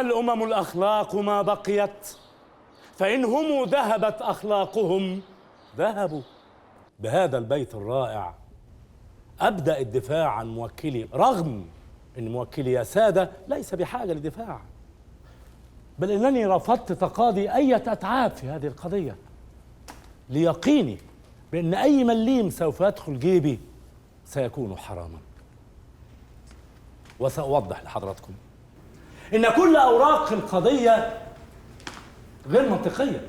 الأمم الأخلاق ما بقيت، فإن هم ذهبت أخلاقهم ذهبوا. بهذا البيت الرائع أبدأ الدفاع عن موكلي، رغم أن موكلي يا سادة ليس بحاجة لدفاع، بل إنني رفضت تقاضي أي أتعاب في هذه القضية ليقيني بأن أي مليم سوف يدخل جيبي سيكون حراما. وسأوضح لحضراتكم إن كل أوراق القضية غير منطقية،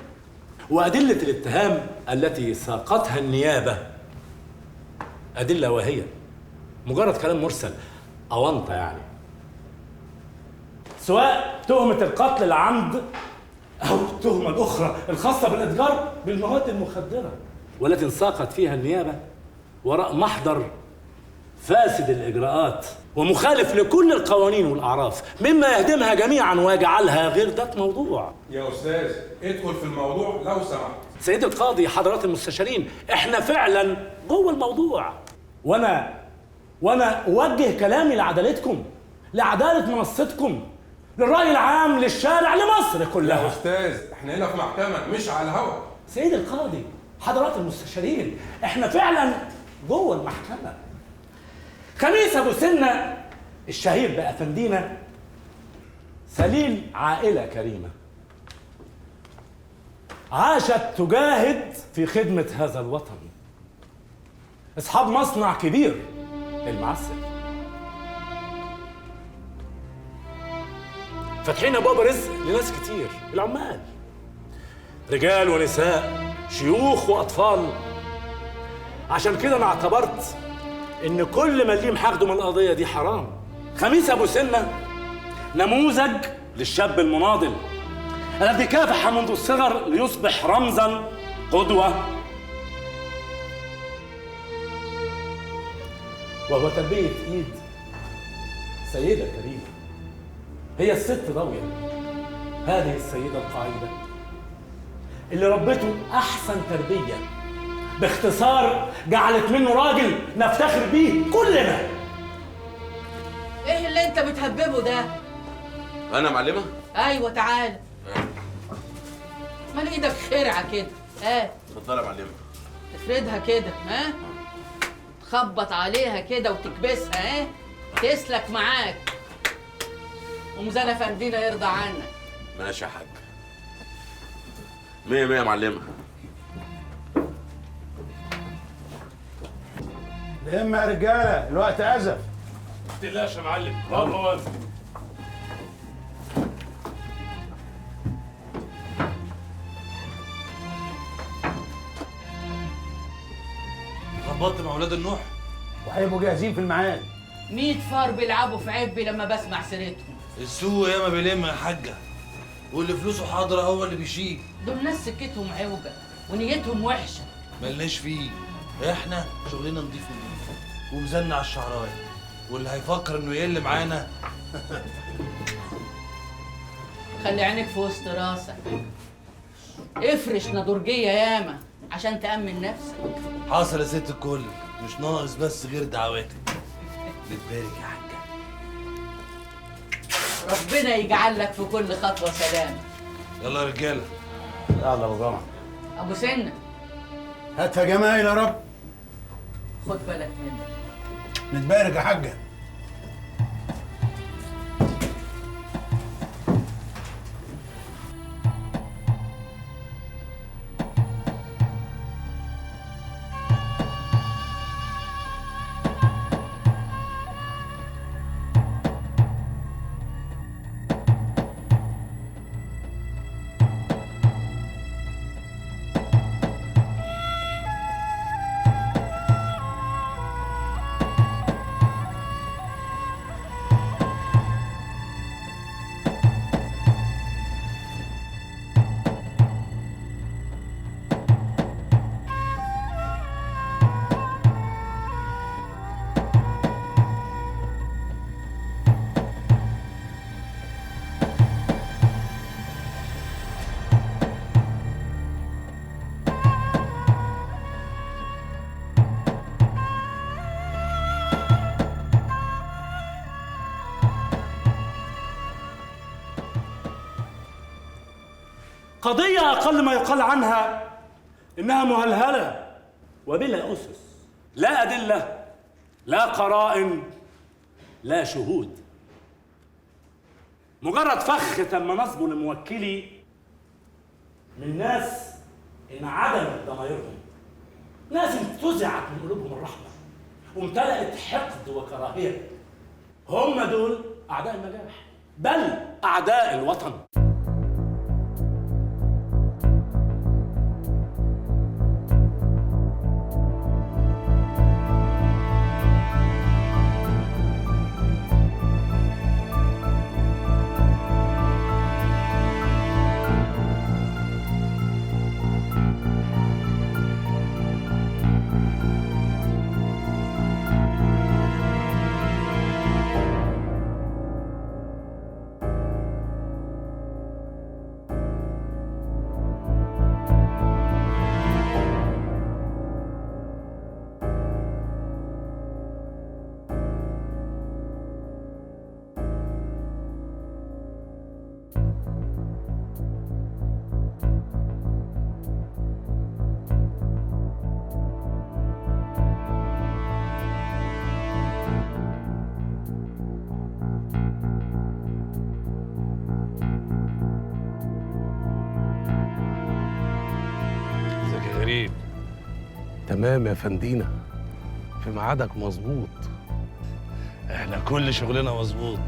وأدلة الاتهام التي ساقتها النيابة أدلة وهي مجرد كلام مرسل أونطة، يعني سواء تهمة القتل العمد أو التهمة الأخرى الخاصة بالإتجار بالمواد المخدرة، والتي انساقت فيها النيابة وراء محضر فاسد الإجراءات ومخالف لكل القوانين والأعراف، مما يهدمها جميعا ويجعلها غير ذات موضوع. يا أستاذ ادخل في الموضوع لو سمحت. سيد القاضي، حضرات المستشارين، احنا فعلا جوه الموضوع، وانا اوجه كلامي لعدالتكم، لعدالة منصتكم، للرأي العام، للشارع، لمصر كلها. يا أستاذ احنا هنا في محكمة مش على الهوا. سيد القاضي، حضرات المستشارين، احنا فعلا جوه المحكمة. خميس أبو سنة الشهير بأفندينا سليل عائلة كريمة عاشت تجاهد في خدمة هذا الوطن، أصحاب مصنع كبير المعسل، فاتحين أبواب رزق لناس كتير، العمال رجال ونساء، شيوخ وأطفال. عشان كده أنا اعتبرت إن كل مليم هاخده من القضية دي حرام. خميس أبو سنة نموذج للشاب المناضل الذي كافح منذ الصغر ليصبح رمزاً قدوة، وهو تربية إيد سيدة كريمة، هي الست ضوية، هذه السيدة القعيدة اللي ربته أحسن تربية، باختصار جعلت منه راجل نفتخر بيه كلنا. ايه اللي انت بتهببه ده؟ انا معلمه؟ ايوه تعال. مال ايدك خرعه كده؟ ها اتفضلي يا معلمه. تفردها كده، ها؟ تخبط عليها كده وتكبسها، ها؟ تسلك معاك. ومزانة فندينا يرضى عنك. ماشي يا حاج. مية مية يا معلمه. الهمة يا رجالة، الوقت أزف. ما تقلقش يا معلم، يلا. ظبطت مع ولاد النوح وهيبقوا جاهزين في الميعاد. 100 فار بيلعبوا في عبي لما بسمع سيرتهم. السوق ياما بيلم يا حاجة، واللي فلوسه حاضرة هو اللي بيشيل. دول ناس سكتهم عوجة ونيتهم وحشة. ملناش فيه، احنا شغلنا نضيف نضيف ومزنة على الشعرايه، واللي هيفكر انه يقل معانا. خلي عينك في وسط راسك، افرش نادرجيه ياما عشان تأمن نفسك. حاصل يا ست الكل، مش ناقص بس غير دعواتك. بتبارك يا حاجة. ربنا يجعل لك في كل خطوة سلامه. يلا يا رجاله. يلا يا ابو جمعه. ابو سنة هات يا جمايل يا رب. خد بالك منه. نتبارك يا حاجة. قضية أقل ما يقال عنها إنها مهلهلة وبلا أسس، لا أدلة، لا قرائن، لا شهود. مجرد فخ تم نصبه لموكلي من ناس انعدمت ضمايرهم، ناس انتزعت من قلوبهم الرحمة وامتلأت حقد وكراهية. هم دول أعداء النجاح، بل أعداء الوطن. غريب. تمام يا فندينا، في ميعادك مظبوط. احنا كل شغلنا مظبوط.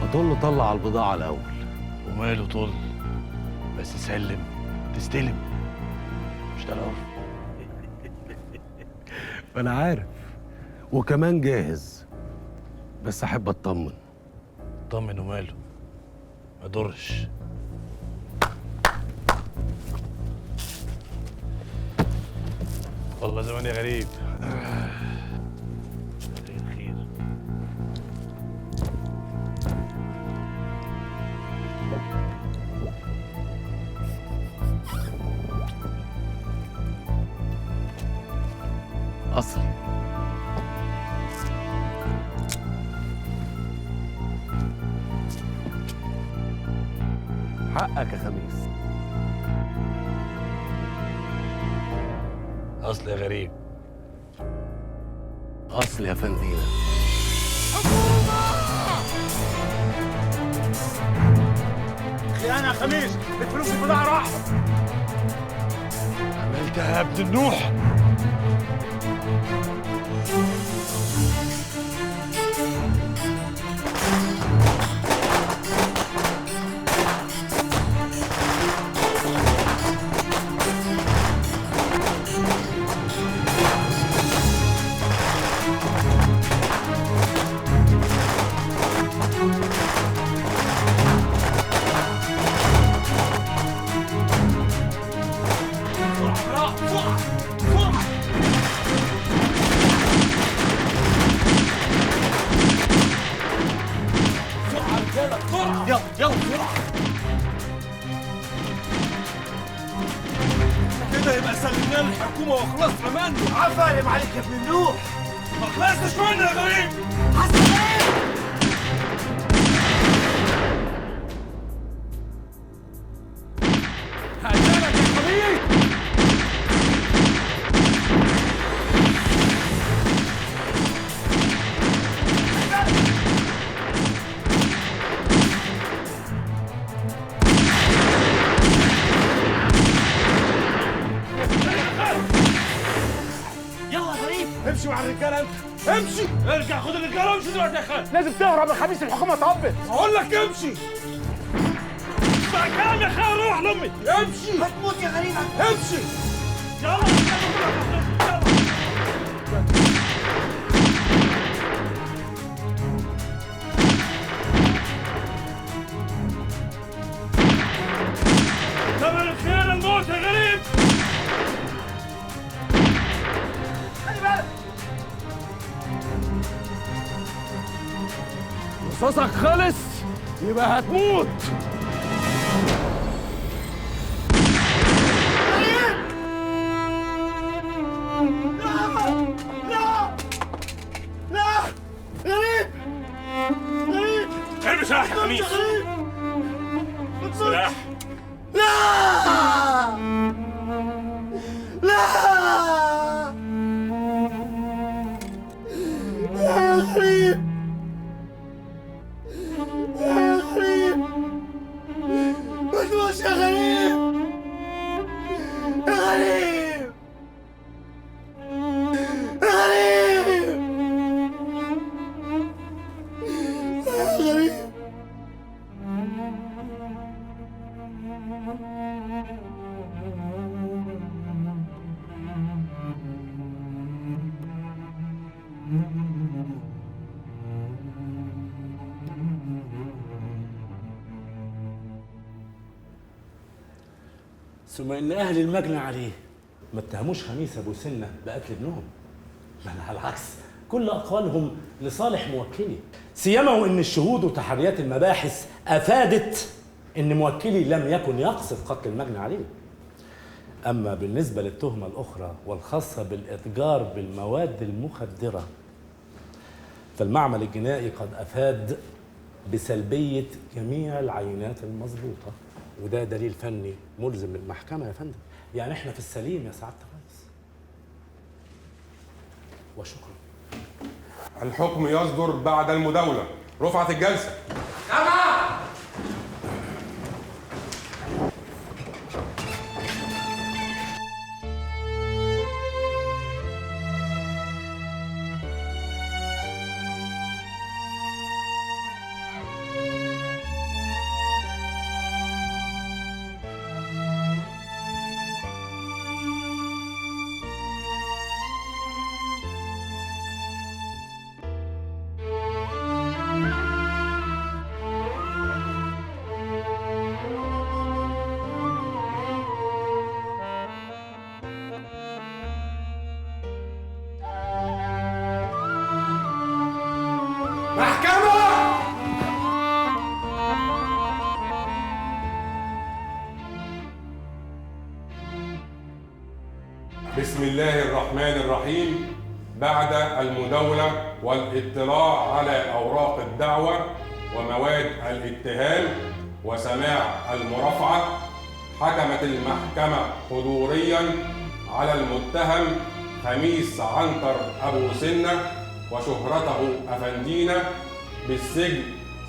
اطل طلع على البضاعة الأول. وماله طل، بس سلم تستلم، مش ده العرف؟ أنا عارف، وكمان جاهز، بس أحب أطمن. طمن وماله، ما يضرش. والله زمان يا غريب. خير خير. أصلي حقك يا خميس. أصل يا غريب. أصل يا فندينا. خيانة يا خميس، الفلوس البضاعة راحت. عملتها يا ابن النوح. يلا يلا بسرعة كده، يبقى سلمناه للحكومة وخلصنا منه. عفارم عليك يا ابن النوح. ما خلصتش منه يا غريب. حسن ايه؟ هقتلك يا خبيث. امشي مع الرجالة انت، امشي، ارجع خد الرجالة وامشي دلوقتي يا خالد. لازم تهرب يا خميس، الحكومة طبت. بقول لك امشي. اسمع الكلام يا خالد، روح لامي. امشي. هتموت يا غريب. امشي. يلا يلا. ثمن الخيانة الموت يا غريب. خلي بالك. رصاصك خلص يبقى هتموت. لا لا لا غريب غريب. ارمي سلاح يا خميس. غريب. سلاح. لا لا يا غريب، يا غريب، ما تموتش يا غريب، يا غريب، يا غريب، يا غريب. ثم ان اهل المجني عليه ما اتهموش خميس ابو سنة بقتل ابنهم، بل على العكس كل اقوالهم لصالح موكلي، سيما وان الشهود وتحريات المباحث افادت ان موكلي لم يكن يقصد قتل المجني عليه. اما بالنسبة للتهمه الاخرى والخاصة بالاتجار بالمواد المخدره، فالمعمل الجنائي قد افاد بسلبيه جميع العينات المظبوطه، وده دليل فني ملزم للمحكمة يا فندم. يعني احنا في السليم يا سعادة الرئيس. وشكرا. الحكم يصدر بعد المداولة. رفعت الجلسة. محكمة! بسم الله الرحمن الرحيم. بعد المداولة والاطلاع على أوراق الدعوة ومواد الاتهام وسماع المرافعة، حكمت المحكمة حضوريا على المتهم خميس عنتر أبو سنة وشهرته أفندينا بالسجن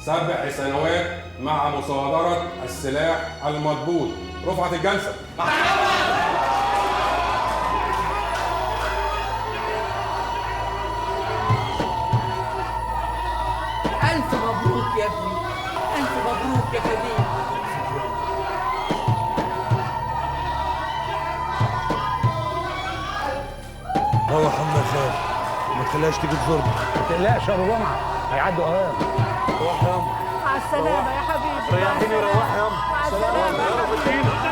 7 سنوات مع مصادرة السلاح المضبوط. رفعت الجلسة. ألف مبروك يا ابني، ألف مبروك يا كبير. روح أمك خير، ما تخليهاش تيجي تزورنا. ما تقلقش يا ابو جمعه، هيعدوا قريب. روح يا مع السلامة يا حبيبي. ريحيني، روح يا مع السلامة يا حبيبي.